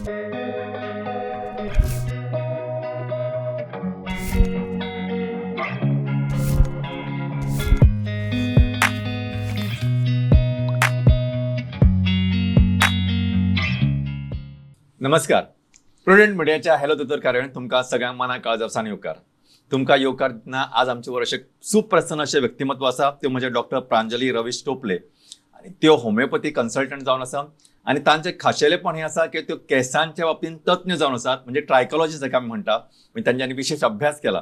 नमस्कार, प्रुडंट मिडियाच्या हॅलो दोतोर कार्यावळींत तुमकां सगळ्यांक मना काळजासान येवकार. तुमकां येवकार दितना आज आमचे बरोबर अशें सुप्रसन्न अशें व्यक्तिमत्व आसा, त्यो म्हणजे डॉक्टर प्रांजली रवीश टोपले आनी त्यो होमिओपॅथी कन्सल्टंट जावन आसा आनी तांचें खाशेलेपण हें आसा की त्यो केंसांच्या बाबतींत तज्ञ जावन आसात, म्हणजे ट्रायकोलॉजी जाका आमी म्हणटा, म्हणजे तांच्यांनी विशेश अभ्यास केला.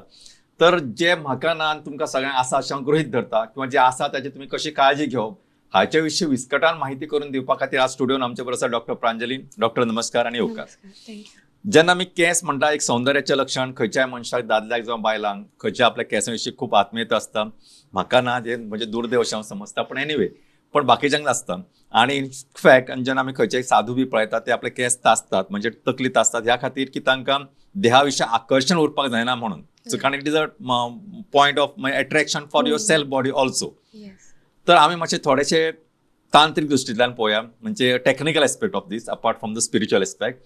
तर जे म्हाका ना आनी तुमकां सगळ्यांक आसा अशें हांव गृहीत धरता किंवा जे आसा ताची तुमी कशी काळजी घेवप हाचे विशीं विस्कटान माहिती करून दिवपा खातीर आज स्टुडियोन आमचे बरोबर आसा डॉक्टर प्रांजली. डॉक्टर नमस्कार आनी येवकार. जेन्ना आमी केंस म्हणटा, एक सौंदर्याचें लक्षण खंयच्याय मनशाक, दादल्याक जावं बायलांक, खंयच्या आपल्या केंसां विशीं खूब आत्मीयता आसता. म्हाका ना, जें म्हणजे दुर्दैव अशें हांव समजता, पण एनिवे पण बाकीच्यांक आसता. आनी इनफॅक्ट जेन्ना आमी खंयचे साधू बी पळयतात ते आपले केंस तासतात, म्हणजे तकली तासतात, ह्या खातीर की तांकां देहा विशीं आकर्शण उरपाक जायना म्हणून. सो कारण it is a point of attraction for your self body also. तर आमी मातशे थोडेशे तांत्रीक दृश्टींतल्यान पळोवया, म्हणजे technical aspect of this apart from the spiritual aspect.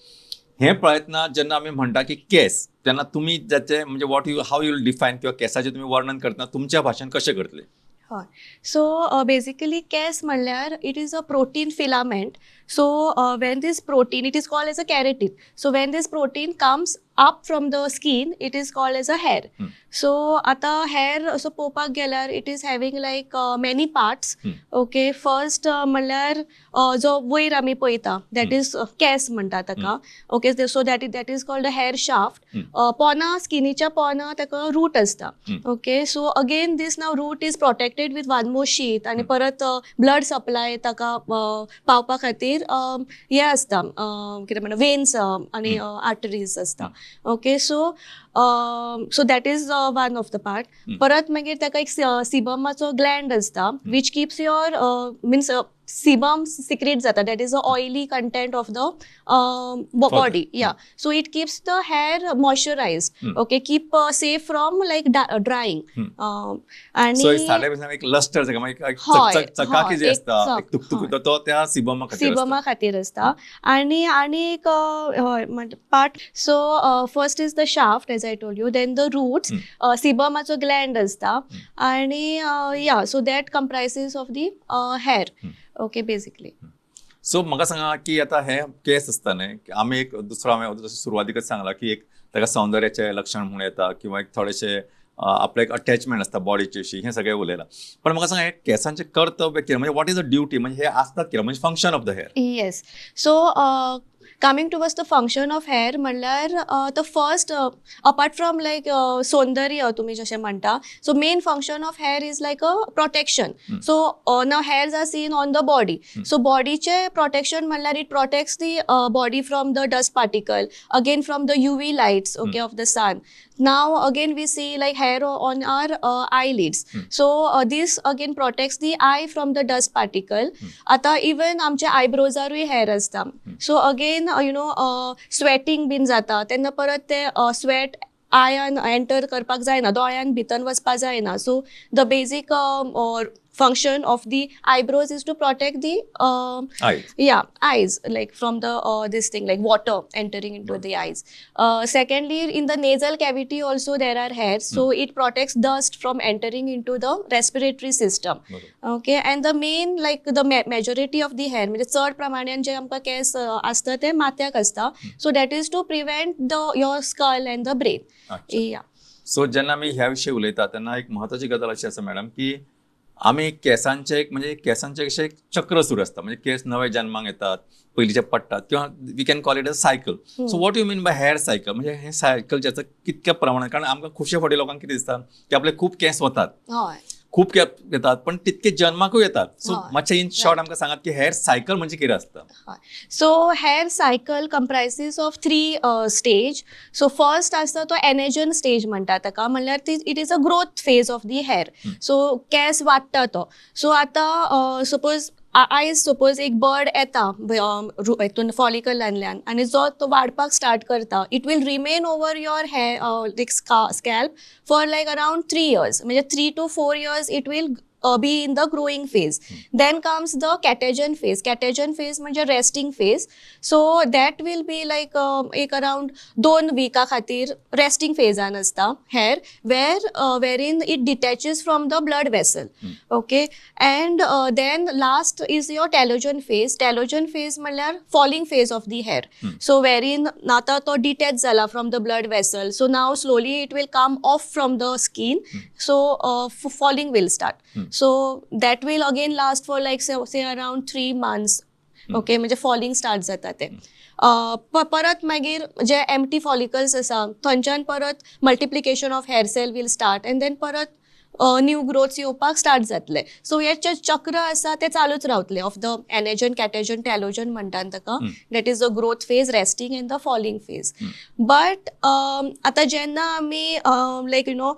हें पळयतना जेन्ना आमी म्हणटा की केस, तेन्ना तुमी जाचे म्हणजे what you how you define किंवा केसाचें तुमी वर्णन करतना तुमच्या भाशेन कशें करतले? हय, सो बेसिकली केस म्हणल्यार it is a protein filament. So when this protein, it is called as a keratin. So when this protein comes up from the skin, it is called as a hair. So आता hair असो पळोवपाक गेल्यार it is having like many parts. Okay, first म्हणल्यार जो वयर आमी पळयता that is केस म्हणटा ताका. Okay, so that is called a hair shaft. पोना, स्किनीच्या पोना ताका रूट आसता. Okay, so again this now root is protected with one more sheath आनी परत ब्लड सप्लाय ताका पावपा खातीर हें आसता, कितें म्हणटा, वेन्स आनी आर्टरीज आसता. Okay, so so that is one of the part. परत मागीर ताका एक सिबमाचो ग्लँड आसता which keeps your means sebum secrete जाता, that is a oily content of the body. Yeah, so it keeps the hair moisturise. Okay, keep safe from like drying. आनी एक lustre चकाकी जी आसता, तो त्या सिबमा खातीर आसता. आनी आनी एक हय part. So first is the shaft as I told you, then the roots, सिबमाचो Gland आसता आनी yeah, so that comprises of the hair. Okay, basically. So म्हाका सांगा की आता हे केस आसता न्ही, आमी एक दुसरो हांवें सुरवातीकच सांगला की एक ताका सौंदर्याचें लक्षण म्हणूं येता किंवा एक थोडेशें आपलें एक अटॅचमेंट आसता बॉडीचे विशीं, हें सगळें उलयलां. पण म्हाका सांगा हे केसांचें कर्तव्य कितें, म्हणजे what is the duty, म्हणजे हे आसतात कितें, म्हणजे function of the hair? Yes, so coming towards the function of hair म्हणल्यार the first apart from like सौंदर्य तुमी जशें म्हणटा, so main function of hair is like a protection. So now hairs are seen on the body. So बॉडीचें protection म्हणल्यार it protects the body from the dust particle, again from the UV lights, okay, of the sun. Now again we see like hair on our eyelids. So this again protects the eye from the dust particle. आता even आमच्या आयब्रोजारूय hair आसता. So again you know sweating बीन जाता तेन्ना परत ते sweat Ayaan enter करपाक जायना, दोळ्यान भितर वचपाक जायना. So the basic function of the eyebrows is to protect the eyes. Yeah, eyes, like from the this thing like water entering into the eyes. Secondly, in the nasal cavity also there are hairs, so it protects dust from entering into the respiratory system. Okay, and the main like the majority of the hair, म्हणजे चड प्रमाणान जे आमकां केस आसता ते माथ्याक आसता. So that is to prevent the your skull and the brain. Yeah. So जेन्ना आमी ह्या विशीं उलयता तेन्ना एक महत्वाची गजाल अशी आसा मॅडम की आमी केसांचे एक म्हणजे केसांचे अशें एक चक्र सुरू आसता, म्हणजे केस नवे जन्माक येतात, पयलींचे पडटात, किंवा we can call it a cycle. So what you mean by hair cycle, म्हणजे हे सायकल जें आसा कितक्या प्रमाणात, कारण आमकां खुबशे फावटी लोकांक कितें दिसता की आपले खूब केंस वतात, खूब केंस येतात, पण तितके जन्माकूय येतात. सो मातशें इन शॉर्ट आमकां सांगात की हेअर सायकल म्हणजे कितें आसता? So hair cycle comprises of 3 stage. So first आसता तो एनेजन स्टेज म्हणटा ताका, म्हणल्यार ती it is a growth phase of the hair. So केंस वाडटा तो. सो आतां सपोज आयज सपोज एक बर्ड येता हितून फॉलिकलांतल्यान आनी जो तो वाडपाक स्टार्ट करता, it will remain over your hair like scalp for like around 3 years, म्हणजे 3 to 4 years it will be in the growing phase. Then comes the catagen phase. Catagen phase म्हणजे resting phase. So that will be like एक around 2 विका खातीर resting Fajans आसता hair, wherein it detaches from the blood vessel. Okay, and then last is your telogen phase. Telogen phase म्हणल्यार falling phase of the hair. So wherein आतां तो detach जाला from the blood vessel, so now slowly it will come off from the skin. So falling will start. So that will again last for like say around 3 months. Okay, म्हणजे falling start जाता ते. परत मागीर जे empty follicles आसा थंयच्यान परत multiplication of hair cell will start and then परत new growths येवपाक स्टार्ट जातले. सो हे जे चक्र आसा ते चालूच रावतले of the anagen, catagen, telogen म्हणटात ताका. That is the growth phase, resting and the falling phase. But आतां जेन्ना आमी like you know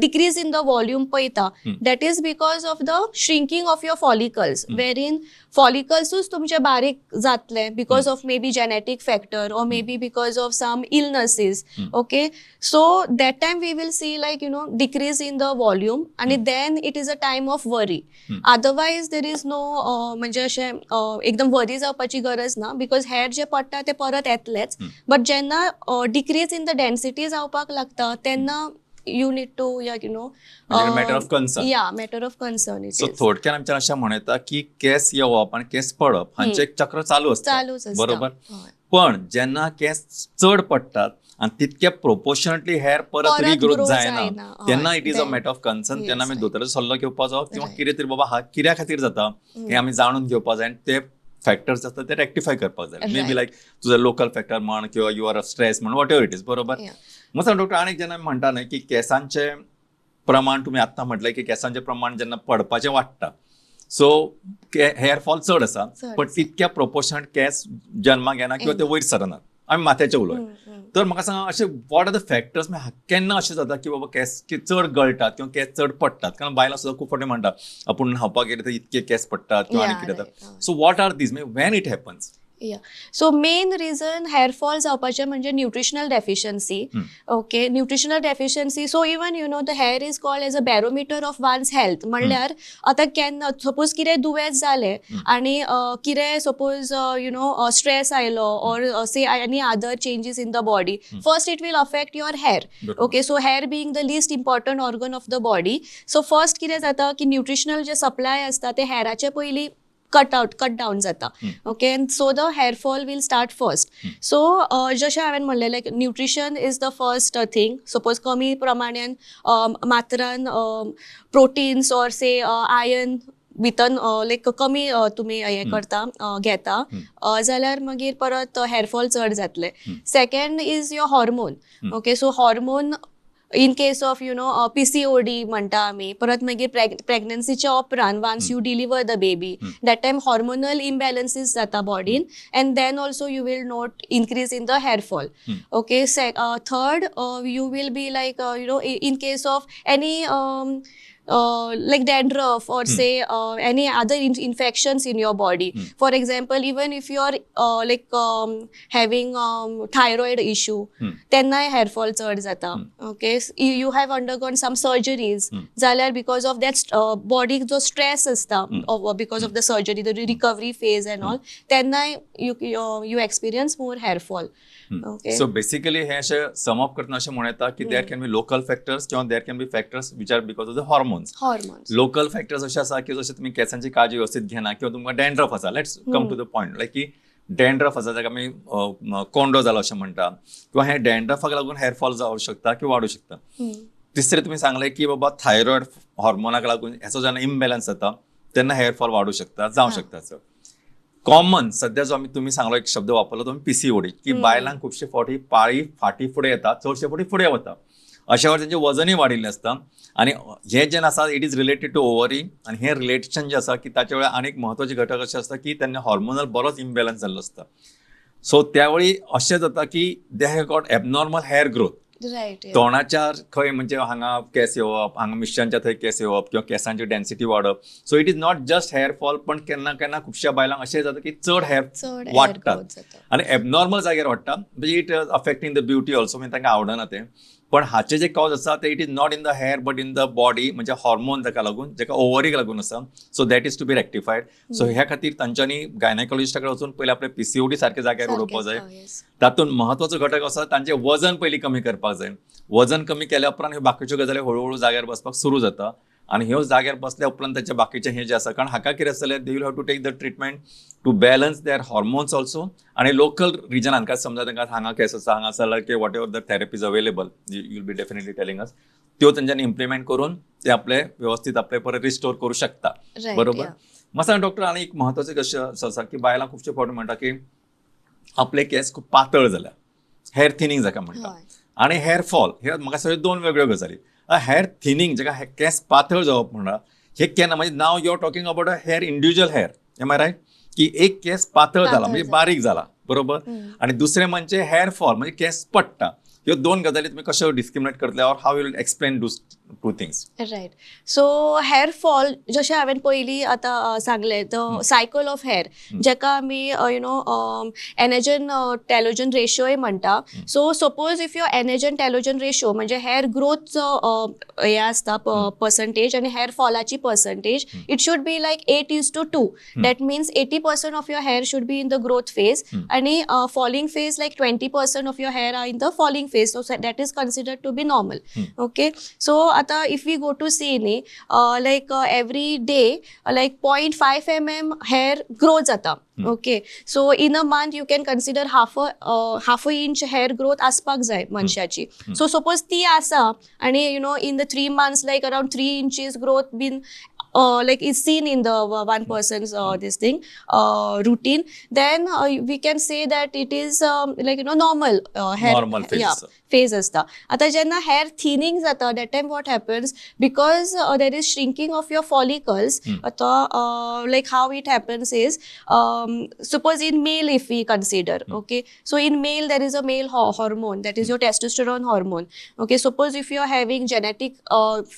decrease in the volume पळयता, that is because of the shrinking of your follicles, wherein फॉलिकल्सूच तुमचे बारीक जातले because of maybe genetic factor or maybe because of some illnesses. Okay, so that time we will see like you know decrease in the volume आणि then it is a time of worry. Otherwise there is no म्हणजे अशें एकदम वरी जावपाची गरज ना, because hair जे पडटा ते परत येतलेच. बट जेन्ना डिक्रीज इन the density जावपाक लागता तेन्ना you need to you know matter of concern. Yeah, matter of concern. So थोडक्यात आमच्यान अशें म्हणू येता की केस येवप आनी केस पडप हांचें एक चक्र चालू आसता, बरोबर. पण जेन्ना केस चड पडटात आनी तितके प्रोपोर्शनटली हेअर परत रिग्रोथ जायना तेन्ना it is a matter of concern. तेन्ना आमी दोतोराचो सल्लो घेवपाचो किंवा कितें तरी बाबा हा कित्या खातीर जाता हें आमी जाणून घेवपाक जाय आनी ते फॅक्टर्स आसता ते रेक्टिफाय करपाक जाय. मे बी लायक तुजो लोकल फॅक्टर म्हण किंवा you are a stress म्हण, what ever it is, बरोबर. मग सांग डॉक्टर, आनी जेन्ना म्हणटा न्हय की केसांचें प्रमाण तुमी आत्तां म्हटलें की केसांचें प्रमाण जेन्ना पडपाचें वाडटा, सो हेअर फॉल चड आसा, पण तितक्या प्रोपोर्शन केस जन्माक येना किंवा ते वयर सरनात, आमी माथ्याचे उलोवया. तर म्हाका सांगा अशें what are the factors, केन्ना अशें जाता की बाबा केस चड गळटात किंवा केस चड पडटात? कारण बायलां सुद्दां खूब फावटी म्हणटा आपूण न्हांवपाक गेले तर इतके केस पडटात किंवा आनी कितें जाता. So what are these, when it happens? Yeah. So main reason hair fall जावपाचें म्हणजे nutritional deficiency. Okay, nutritional deficiency. So even you know the hair is called as a barometer of one's health. म्हणल्यार आतां केन्ना suppose कितें दुयेंस जालें आनी कितें सपोज you know stress आयलो or say any other changes in the body, first it will affect your hair. Okay, so hair being the least important organ of the body, so first कितें जाता की nutritional जे supply आसता ते हेराचे पयलीं cut down जाता. Okay, and so the hair fall will start first. So जशें हांवें म्हणलें like nutrition is the first thing. Suppose कमी प्रमाणान मात्रान प्रोटीन्स ऑर से आयर्न भितर लायक कमी तुमी हें करता घेता जाल्यार मागीर परत हेअर फॉल चड जातले. Second is your hormone. Okay, so hormone in case of you know PCOD म्हणटा आमी, परत मागीर प्रेग्नन्सीच्या उपरांत once you deliver the baby that time hormonal imbalances जाता बॉडीन and then also you will note increase in the hair fall. Okay, third you will be like you know in case of any like dandruff or say any other infections in your body. For example, even if you are like having thyroid issue, tennai hair fall chad jata. Okay, you have undergone some surgeries, jalyar because of that body jo stress asta because of the surgery, the recovery phase and all, tennai you experience more hair fall. Okay. So basically हे अशें sum up करतना अशें म्हणू येता की there can be local factors किंवा there can be factors which are because of the hormones. Local factors अशे आसा की जशें तुमी केसांची काळजी व्यवस्थीत घेना किंवा तुमकां डॅन्ड्रफ आसा. Let's come to the point, like की डॅन्ड्रफ आसा जाका आमी कोंडो जालो अशें म्हणटा किंवा हे डॅन्ड्रफाक लागून हेअर फॉल जावं शकता किंवा वाडूं शकता. तिसरें तुमी सांगलें की बाबा थायरॉयड हॉर्मोनाक लागून हेचो जेन्ना इम्बॅलन्स जाता तेन्ना हेअर फॉल वाडूं शकता, जावं शकता. कॉमन सध्या जो आमी तुमी सांगलो एक शब्द वापरलो तो पीसीओडी, की बायलांक खुबशे फावटी पाळी फाटी फुडें येता, चडशे फावटी फुडें वता, अशा वेळार तेंचें वजनूय वाडिल्लें आसता आनी हें जेन्ना आसा it is related to ovary आनी हें रिलेशन जें आसा की ताच्या वेळार आनीक म्हत्वाचे घटक अशें आसता की तेन्ना हॉर्मोनल बरोच इम्बॅलन्स जाल्लो आसता. सो त्यावेळी अशें जाता की they have got abnormal hair growth. तोंडाच्या खंय म्हणजे हांगा केस येवप, हांगा मिश्यांच्या थंय केस येवप किंवा केसांची डेन्सिटी वाडप. So it is not just hair fall, पण केन्ना केन्ना खुबश्या बायलांक अशें जाता की चड हेअर वाडटात आनी एबनॉर्मल जाग्यार वाडटा, म्हणजे it affecting the beauty also, म्हणजे तांकां आवडना तें. पण हाचे जे कॉज आसा ते it is not in the hair but in the body, म्हणजे हॉर्मोन ताका लागून जेका ओवरीक लागून आसा. So that is to be rectified. So ह्या खातीर तांच्यांनी गायनाकोलॉजिस्टा कडेन वचून पयलीं आपले पीसीओडी सारके जाग्यार उडोवपाक जाय. तातूंत महत्वाचो घटक आसा तांचें वजन पयलीं कमी करपाक जाय. वजन कमी केल्या उपरांत ह्यो बाकीच्यो गजाली हळूहळू जाग्यार बसपाक सुरू जाता आनी ह्यो जाग्यार बसल्या उपरांत तांचे बाकीचें हें जें आसा, कारण हाका कितें आसतलें, they will have to take the treatment to balance their hormones also. आनी लोकल रिजनान काय समजा तांकां हांगा केस आसा, हांगा आसा की whatever the therapies available, you will be definitely telling us, त्यो तेंच्यांनी इम्प्लिमेंट करून ते आपले व्यवस्थीत आपले परत रिस्टोर करूं शकता. बरोबर. म्हाका सांग डॉक्टर, आनी एक म्हत्वाचें कशें आसा की बायलां खुबशे फावटी म्हणटा की आपले केस खूब पातळ जाल्या, हेअर थिनींग जाका म्हणटा, आनी हेअर फॉल, हे म्हाका सगळे दोन वेगळ्यो गजाली. हेअर थिनींग जाका केस पातळ जावप म्हणटा, हे केन्ना म्हणजे now you are talking about a hair, individual hair, am I right? की एक केस पातळ जाला म्हणजे बारीक जाला, बरोबर, आनी दुसरें म्हणजे हेअर फॉल म्हणजे केस पडटा. ह्यो दोन गजाली तुमी कश्यो डिस्क्रिमिनेट करतले or how you will explain those two things? Right. So hair fall जशें हांवें पयलीं आतां सांगलें, the cycle of hair जेका आमी you know anagen telogen रेशियोय म्हणटा. So suppose if your anagen telogen ratio म्हणजे हेअर ग्रोथचो हें आसता पर्संटेज आनी hair फॉलाची percentage, it should be like 8:2. That means 80% of your hair should be in the growth phase आनी falling phase like 20% of your hair are in the falling phase. So that is considered to be normal. Okay. So आता if we go to see न्ही, like every day like 0.5 mm hair grow जाता. Okay. So in a month you can consider half a inch hair growth आसपाक जाय मनशाची. So suppose ती आसा आनी you know in the 3 months like around 3 inches growth been like is seen in the one person's this thing routine, then we can say that it is like you know normal hair, normal phase. Yeah, phase asta. Ata jenna hair thinning jata, that time what happens, because there is shrinking of your follicles. Ata like how it happens is, suppose in male if we consider, okay, so in male there is a male hormone, that is your testosterone hormone. Okay, suppose if you are having genetic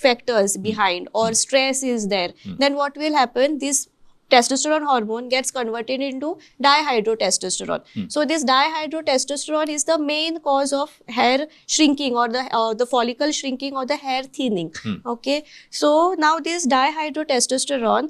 factors behind or stress is there, then what will happen, this testosterone hormone gets converted into dihydrotestosterone. So this dihydrotestosterone is the main cause of hair shrinking or the follicle shrinking or the hair thinning. Okay, so now this dihydrotestosterone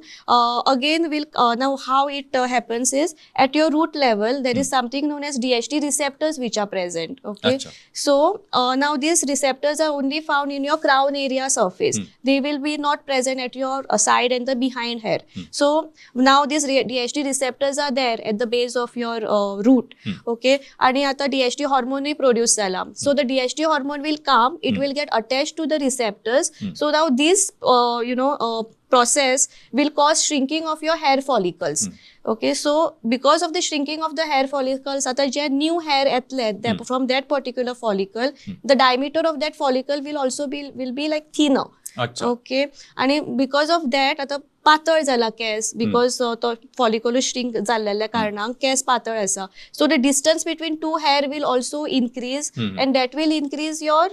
again will now how it happens is, at your root level there is something known as DHT receptors which are present. Okay. Achha. So now these receptors are only found in your crown area surface. They will be not present at your side and the behind hair. So now these DHT receptors are there at the base of your root. Okay, आणि आता DHT hormone produce जाला. So the DHT hormone will come, it will get attached to the receptors. So now this process will cause shrinking of your hair follicles. Okay, so because of the shrinking of the hair follicles, आता जे new hair येतले from that particular follicle, the diameter of that follicle will also be will be like thinner. Okay, आणि because of that आता पातळ जाला केस, because तो follicle shrink जाल्ल्या कारणान केस पातळ आसा. So the distance between two hair will also increase and that will increase your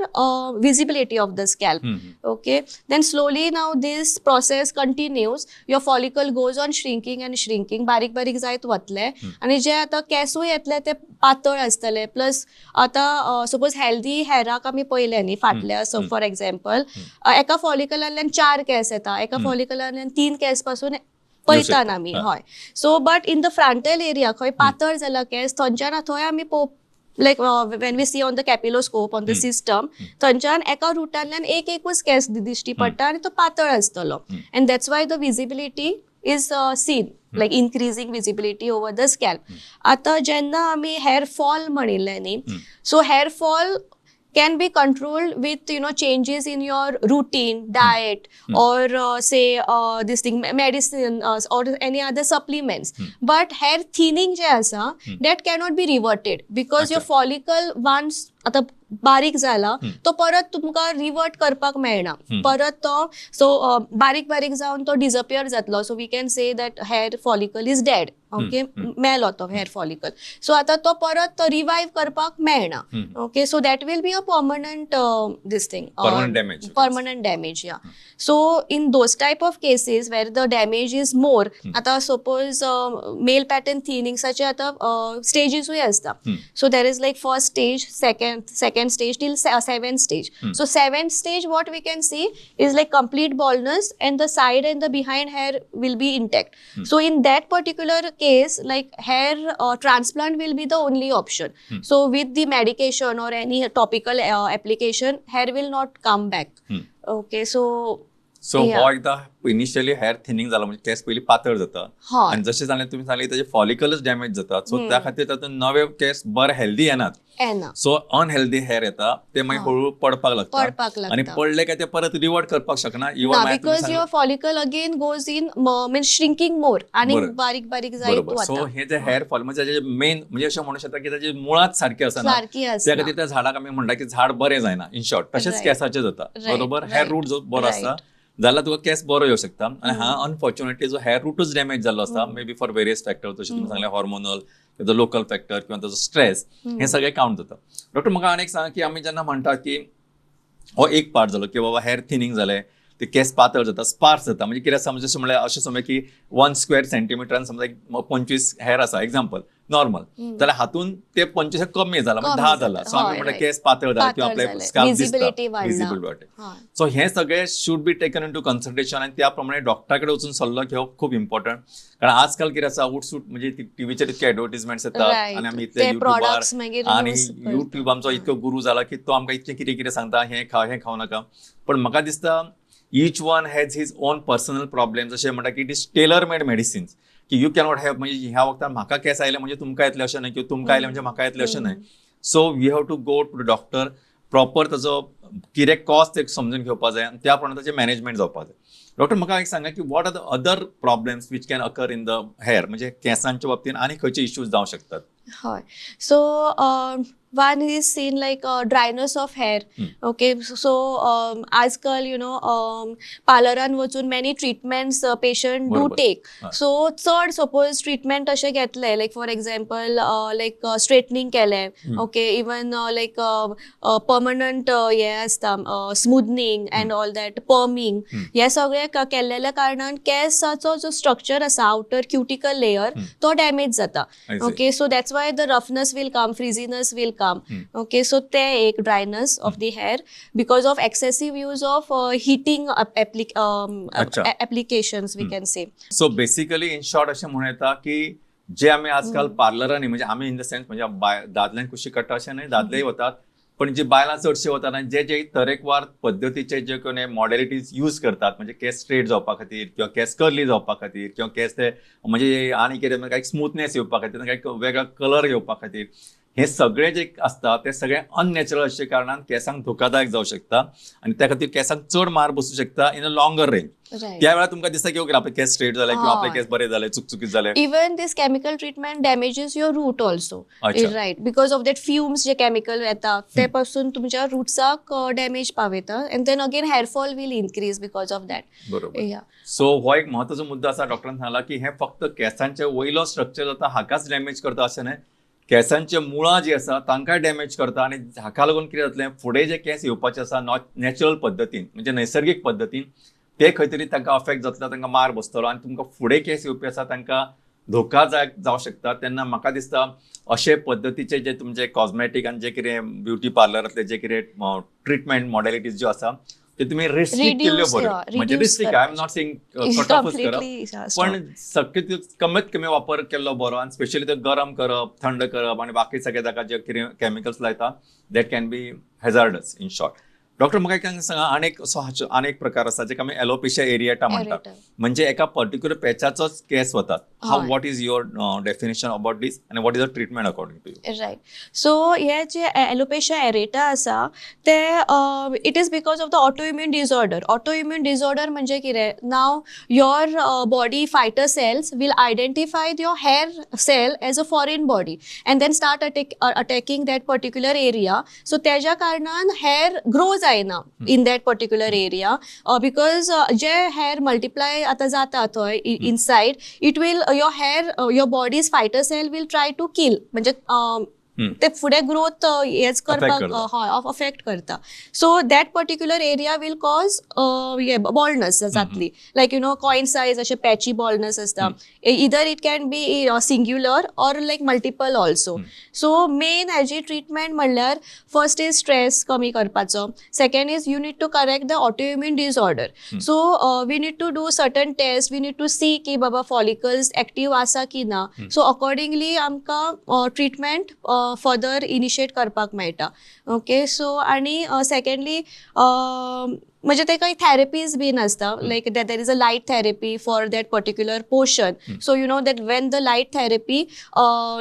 visibility of the scalp. Okay, then slowly now this process continues, your follicle goes on shrinking and shrinking, बारीक बारीक जायत वतले आनी जे आतां केसूय येतले ते पातळ आसतले. प्लस आतां सपोज हेल्दी हेराक आमी पळयलें न्ही फाटल्या, फॉर एग्जाम्पल एका फॉलिकलांतल्यान 4 केस येता, एका फॉलिकलांतल्यान 3 केस पासून पळयतात आमी. हय, so but in the frontal area खंय पातळ जाला केस, थंयच्यान थंय आमी like when we see on the capilloscope on the system, थंयच्यान एका रुटांतल्यान एक एकूच केस दिश्टी पडटा आनी तो पातळ आसतलो. And that's why the visibility is seen, like increasing visibility over the scalp. आतां जेन्ना आमी हेअर फॉल म्हणिल्लें न्ही, so hair fall can be controlled with you know changes in your routine, diet, or say this thing medicine or any other supplements. But hair thinning जे आसा, that cannot be reverted because your follicle once आता बारीक जाला तो परत तुमकां revert करपाक मेळना, परत तो सो बारीक बारीक जावन तो डिसअपियर जातलो. So we can say that hair follicle is dead. Okay, मेलो तो हेअर फॉलिकल. सो आतां तो परत रिवाइव करपाक मेळना. Okay, so that will be a permanent this thing, permanent damage. Yeah, so in those type of cases where the damage is more, आतां suppose mail pattern थिनिंग्साचे आतां स्टेजीसूय आसता. So there is like first stage, second second stage till seventh stage. So seventh stage what we can see is like complete baldness and the side and the behind hair will be intact. So in that particular case like hair transplant will be the only option. So with the medication or any topical application hair will not come back. Okay, so so हो एकदा initially hair thinning जाला म्हणजे केस पयली पातळ जाता आनी जशें जालें तुमी सांगलें ताजे फॉलिकलच डॅमेज जातात, सो त्या खातीर तातूंत नवे केस बरे हेल्दी येनात, सो अनहेल्दी हेअर येता, ते मागीर हळूहळू पडपाक लागता आनी पडले काय ते परत रिवर्ट करपाक शकना. Because your follicle again goes in mean shrinking more आनी बारीक बारीक जायत वता. सो हे जे हेअर फॉल म्हणजे मेन म्हणजे अशें म्हणू शकता की ताजे मुळांत सारखे आसना, त्या खातीर त्या झाडाक आमी म्हणटा की झाड बरें जायना इन शॉर्ट. तशेंच केसाचें जाता, बरोबर. हेअर रूट जो बरो आसता जाल्यार तुका केस बरो येवं शकता आनी हा अनफॉर्च्युनेटली जो हेअर रूटच डॅमेज जाल्लो आसता may be for various factor, जशें तुमी सांगलें हॉर्मोनल, ताजो लोकल फॅक्टर किंवा ताजो स्ट्रेस, हे सगळे काउंट जाता. डॉक्टर म्हाका आनी एक सांगा की आमी जेन्ना म्हणटा की हो एक पार्ट जालो की बाबा हेअर थिनिंग जालें, ते केस पातळ जाता, स्पार्स जाता, म्हणजे कितें समज जशें म्हणल्यार अशें समज की 1 स्क्वेअर सेंटीमिटरान समजा 25 हेअर आसा एक्झाम्पल नॉर्मल, जाल्यार हातून ते 25 कमी जाला म्हणजे 10 जाला, सो आमी म्हणटा केस पातळ जाला किंवा आपले स्काल्प दिसता, विजिबिलिटी वाडटा. सो हे सगळे should be taken into consideration आनी त्या प्रमाणे डॉक्टरा कडेन वचून सल्लो घेवप खूब इम्पॉर्टंट. कारण आजकाल कितें आसा उठसूट म्हणजे टिवीचेर इतके एडवर्टीजमेंट्स येतात आनी आमी इतले युट्यूबार आनी युट्यूब आमचो इतको गुरू जाला की तो आमकां इतकें कितें कितें सांगता, हें खा हें खावं नाका. पण म्हाका दिसता each one has his own personal problem, जशें म्हणटा की it is tailor made medicines की you cannot have, म्हणजे ह्या वखदान म्हाका केस आयले म्हणजे तुमकां येतले अशें न्हय किंवा तुमकां आयले म्हणजे म्हाका येतले अशें न्हय. So we have to go to the doctor, proper ताजो कितें कॉज ते समजून घेवपा जाय आनी त्या प्रमाणे ताचें मॅनेजमेंट जावपा जाय. डॉक्टर म्हाका एक सांगा की what are the other problems which can occur in the hair, म्हणजे केसांच्या बाबतींत आनी खंयचे इश्यूज जावं शकतात? हय, so one is seen like dryness of hair. Okay, so आजकाल you know पार्लरान वचून many treatments patient do take. So चड सपोज ट्रिटमेंट अशें घेतले like for example like straightening केलें, ओके, इवन लायक पर्मनंट हें आसता स्मुथनींग एंड ऑल that, पर्मिंग, हें सगळें केल्लेल्या कारणान केसाचो जो स्ट्रक्चर आसा आउटर क्युटिकल लेयर तो डॅमेज जाता. Okay, so that's why the roughness will come, frizziness will come. Okay, so ते एक dryness of the hair because of excessive use of heating applications we can say. So basically in short अशें म्हणूं येता की जे आमी आजकाल पार्लरांनी म्हणजे आमी इन the sense म्हणजे दादल्यांक कुशी काडटा अशें न्हय, दादलेय वतात पण जे बायलां चडशे वतात आनी जे जे तरेकवार पद्दतीचे जे कोणी मॉडेलिटीज यूज करतात, म्हणजे केस स्ट्रेट जावपा खातीर किंवा केस कर्ली जावपा खातीर किंवा केस ते म्हणजे आनी कितें कांय स्मुथनेस येवपा खातीर, कांय वेगळो कलर येवपा खातीर, हे सगळे जे आसता ते सगळे अननॅचरल अशे कारणान केसांक धोकादायक जावं शकता आनी त्या खातीर केसांक चड मार बसूं शकता इन अ लॉंगर रेंज. त्या वेळार तुमकां दिसता की ओके आपले केस स्ट्रेट जाले किंवा आपले केस बरे जाले, चुकचुकीत जाले. Even this chemical treatment damages your root also, right, because of that fumes J chemical येता ते पासून तुमच्या रुट्साक डॅमेज पावयता and then again hair fall will increase because of that. बरोबर. सो हो एक म्हत्वाचो मुद्दो आसा. डॉक्टरान सांगला की हे फक्त केसांचे वयलो स्ट्रक्चर जाता हाकाच डॅमेज करता अशें न्हय, केसांचे मुळां जी आसा तांकांय डॅमेज करता आनी हाका लागून कितें जातलें फुडें जे केस येवपाचे आसा नॅचरल पद्दतीन म्हणजे नैसर्गीक पद्दतीन ते खंय तरी तांकां अफेक्ट जातलो, तांकां मार बसतलो आनी तुमकां फुडें केस येवपी आसा तांकां धोका जावं शकता. तेन्ना म्हाका दिसता अशे पद्दतीचे जे तुमचे कॉस्मेटीक आनी जे कितें ब्युटी पार्लरांतले जे कितें ट्रिटमेंट मॉडेलिटीज ज्यो आसा ते तुमी रिस्ट्रिक्ट केल्ल्यो बऱ्यो. म्हणजे restrict, I am not saying cut ऑफच करप, पण शक्य कमीत कमी वापर केल्लो बरो आनी स्पेशली ते गरम करप, थंड करप आनी बाकी सगळे ताका जे कितें केमिकल्स लायता that can be hazardous in short. Doctor म्हाका एक सांगा, आनी असो आनी एक प्रकार आसा जेका आमी एलोपेशिया एरिएटा म्हणटात, म्हणजे एका पर्टिक्युलर पॅचाचोच केस वतात. How what is your definition about this आनी what is the treatment according to you? Right, so हे जे एलोपेशिया एरिएटा आसा ते it is because of the autoimmune disorder. Autoimmune disorder म्हणजे कितें, now your body fighter cells will identify your hair cell as a foreign body and then start attacking that particular area. So तेज्या कारणान hair grow जायना in that particular area because J hair multiply आतां जाता थंय inside it will your hair your body's fighter cell will try to kill, म्हणजे ते फुडें growth हेच करपाक, हय, अफेक्ट करता. So that particular area will cause हे बॉल्डनस जातली, like you know coin size अशें पॅची बॉल्डनस आसता. Either it can be singular or like multiple also. So main हेजी ट्रिटमेंट म्हणल्यार फर्स्ट is stress कमी करपाचो, second is you need to correct the autoimmune disorder. So we need to do certain test, we need to see की बाबा follicles active आसा की ना. So accordingly आमकां ट्रिटमेंट फर्दर इनिशिएट करपाक मेळटा. ओके, सो आनी सेकेंडली म्हणजे ते काही थेरपीज बीन आसता, like that there is a light therapy for that particular portion. So you know that when the light therapy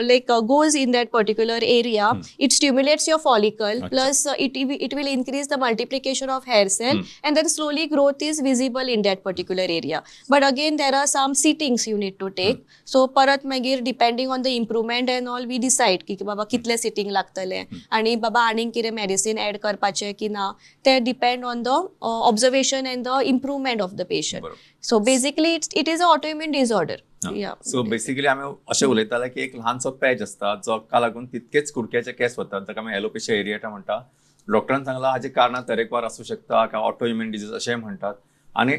like goes in that particular area, it stimulates your follicle, plus it will increase the multiplication of hair cell, and then slowly growth is visible in that particular area. But again there are some sittings you need to take. So परत मागीर depending on the improvement and all we decide की बाबा कितले sitting लागतले आनी बाबा आनीक कितें मेडिसीन एड करपाचें की ना, ते depend on the observation and the improvement of the patient. So basically it is an autoimmune disorder. Yeah. So basically आमी अशें उलयताले की एक ल्हानसो पॅच आसता जाका लागून तितकेच कुडक्याचे केंस वतात, ताका आमी एलोपेशिया एरिएटा म्हणटा. डॉक्टरान सांगलां हाची कारणां तरेकवार आसूं शकता, काय ऑटोइम्यून डिजीज अशेंय म्हणटात. आनी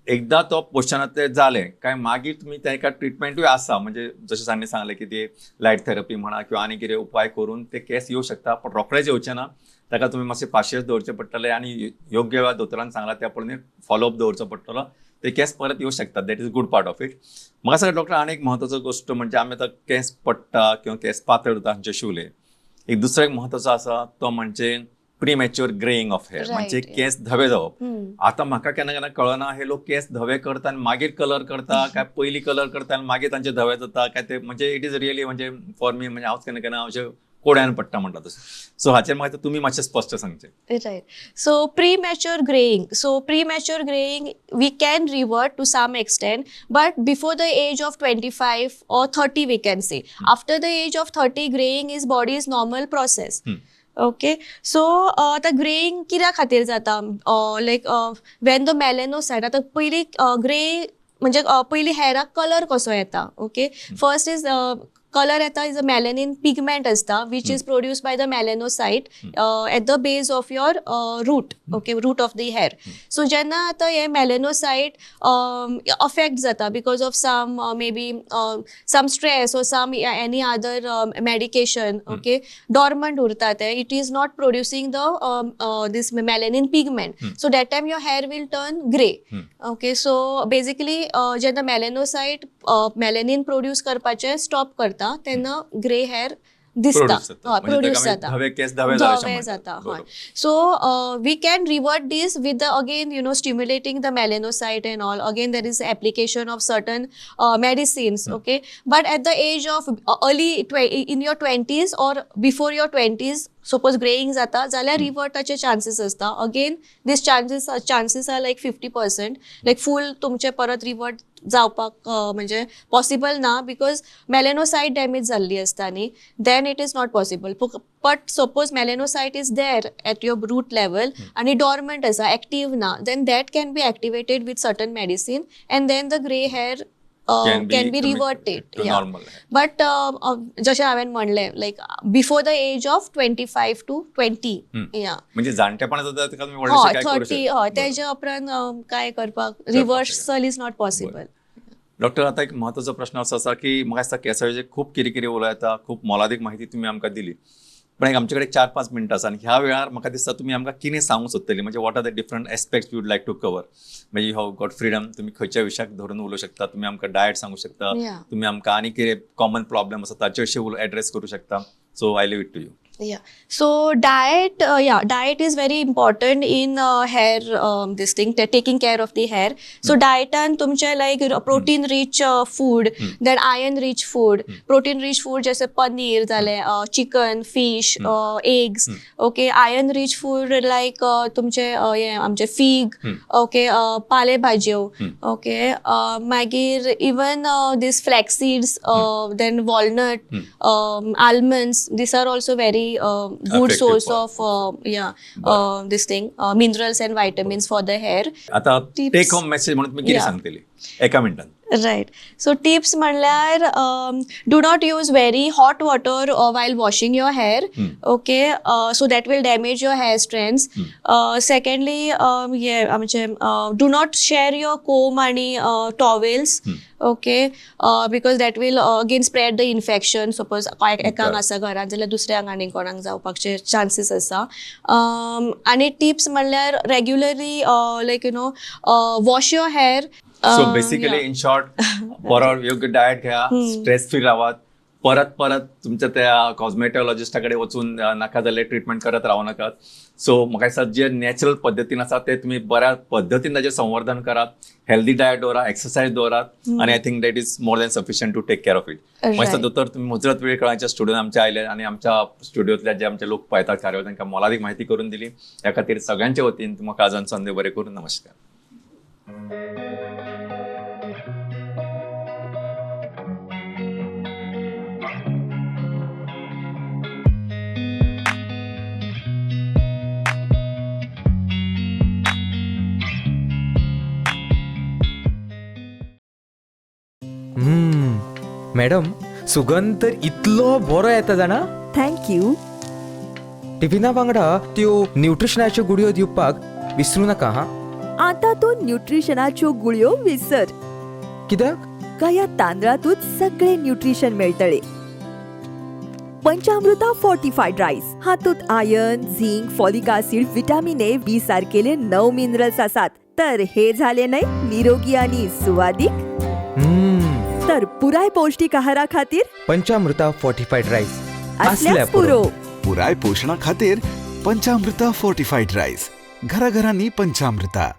एकदां तो पोशनांतले जालें काय मागीर तुमी ताका ट्रिटमेंटूय आसा, म्हणजे जशें तांणी सांगलें की ती लायट थेरपी म्हणा किंवा आनी कितें उपाय करून ते केंस येवं शकता, पण रोखडेच येवचे ना. ताका तुमी मातशें पाशियेंस दवरचें पडटलें आनी योग्य वेळार दोतोरान सांगलां त्या प्रमाणे फॉलोअप दवरचो पडटलो, ते केंस परत येवं शकतात. That is good part of it. म्हाका सांगा डॉक्टर, आनी एक म्हत्वाचो गोश्ट म्हणजे आमी आतां केंस पडटा किंवा केंस पातळ जाता हांचे शिवले, एक दुसरो एक म्हत्वाचो आसा तो म्हणजे प्रीमॅच्युअर ग्रेइंग ऑफ हेअर, म्हणजे केंस धवे जावप. आतां म्हाका केन्ना केन्ना कळना हे लोक केंस धवे करता आनी मागीर कलर करता काय पयलीं कलर करता आनी मागीर तांचे धवे जाता काय ते, म्हणजे it is really म्हणजे फॉर मी म्हणजे हांवच केन्ना केन्ना अशें कोड्यान पडटा म्हणटा तशें. सो हाचेर म्हाका तुमी मातशें स्पश्ट सांगचें. Right. So premature greying. So premature greying we can revert to some extent, but before the age of 25 or 30 we can say. After the age of 30 greying is body's normal process. Okay, so आतां greying कित्या खातीर जाता, लायक when the melanocyte, आतां पयलीं grey म्हणजे पयलीं हेराक colour कसो येता. ओके, फर्स्ट is colour येता is a melanin pigment आसता which is produce by the melanocyte at the base of your root, okay, root of the hair. So जेन्ना आतां हे मेलेनोसायट अफेक्ट जाता because of some may be some stress or some any other medication, okay, dormant उरता ते, it is not producing the this melanin pigment. So that time your hair will turn grey. Okay, so basically जेन्ना मेलेनोसायट मेलेनीन produce करपाचें stop करता तेन्ना grey hair दिसता, produce जाता, धवे जाता. हय, so we can revert this with the again you know stimulating the melanocyte and all. Again there is application of certain medicines. Okay, but at the age of early in your 20s or before your 20s suppose greying जाता जाल्यार रिवर्टाचे chances आसता. Again these chances are like 50%, like full तुमचे परत revert जावपाक म्हणजे possible ना, because melanocyte damage जाल्ली आसता न्ही, then it is not possible. But suppose melanocyte is there at your root level आनी डॉर्मंट आसा, एक्टीव ना, then that can be activated with certain medicine and then the grey hair can be reverted. But जशें हांवें म्हणलें like before the age of 25 to 20, म्हणजे जाणटेपणा जाता हय 30, हय तेज्या उपरांत काय करपाक reversal is not possible. Doctor, आतां एक म्हत्वाचो प्रश्न असो आसा की म्हाका दिसता केंसाचेर खूब कितें कितें उलयता, खूब मोलादीक माहिती तुमी आमकां दिली, पण एक आमचे कडेन 4-5 मिनटां आसा आनी ह्या वेळार म्हाका दिसता तुमी आमकां कितें सांगूंक सोदतली, म्हणजे what are the different aspects you would like to cover. म्हणजे you have got freedom, तुमी खंयच्या विशयाक धरून उलोवंक शकता, तुमी आमकां डायट सांगूंक शकता, तुमी आमकां आनी कितें कॉमन प्रॉब्लम आसा ताचे विशीं एड्रेस करूं शकता. So I leave it to you. Yeah, so diet, diet is very important in hair, this thing, taking care of the hair. So diet and तुमचे like protein rich food, then iron rich food, protein rich food जैसे पनीर झाले, chicken, fish, eggs, okay, iron rich food like तुमचे हे आमचे fig, okay, पाले भाजयो, okay, मागीर even this flax seeds, then walnut, almonds, these are also very good source of this thing, minerals and vitamins for the hair. आता take home message म्हणून तुम्ही किती सांगतली एका मिनिटात? रायट, सो टिप्स म्हणल्यार do not use very hot water while washing your hair. Okay, so that will damage your hair strands. Secondly, हे आमचे do not share your comb आणि towels. Okay, because that will again spread the infection. Suppose एकांक आसा घरान जाल्यार दुसऱ्यांक आनी कोणाक जावपाचे चान्सीस आसा. आनी टिप्स म्हणल्यार regularly like wash your hair. So basically, in short, बरो योग्य डायट घ्या, स्ट्रेस फ्री रावात, परत परत तुमच्या त्या कॉस्मेटॉलॉजिस्टा कडेन वचून नाका जाल्ले ट्रिटमेंट करत रावं नाकात. सो म्हाका दिसता जे नॅचरल पद्दतीन आसा ते तुमी बऱ्या पद्दतीन ताजें संवर्धन करात, हेल्दी डायट दवरात, एक्सरसायज दवरात आनी I think that is more than sufficient to take care of it. म्हाका दिसता दोतोर, तुमी मुजरत वेळ काडून स्टुडियोन आमच्या आयले आनी आमच्या स्टुडियोंतल्या जे आमचे लोक पळयतात कार्यावळ, तांकां मोलादीक म्हायती करून दिली. ह्या खातीर सगळ्यांच्या वतीन तुमकां काळजान देव बरें करून. नमस्कार. मॅडम, सुगंध तर इतलो बरो येता जाणा. Thank you. टिफिना वांगडा त्यो न्यूट्रिशनाच्यो गुळयो दिवपाक विसरू नाका हा. आता तूं न्यूट्रिशनाच्यो गुळयो विसर. कित्याक? कया तांदळातूच सगळे न्यूट्रिशन मेळटले. पंचामृता फोर्टिफायड रायस हातूंत iron, zinc, folic acid, vitamin A, B सारकेले 9 minerals आसात. तर हे झाले न्हय निरोगी आणि सुवादीक. तर पुराय पौष्टिक आहारा खातीर पंचामृता फोर्टिफायड रायस असल्याच पुरो. पुराय पोशणा खातीर पंचामृता फोर्टिफायड रायस. घराघरांनी पंचामृता.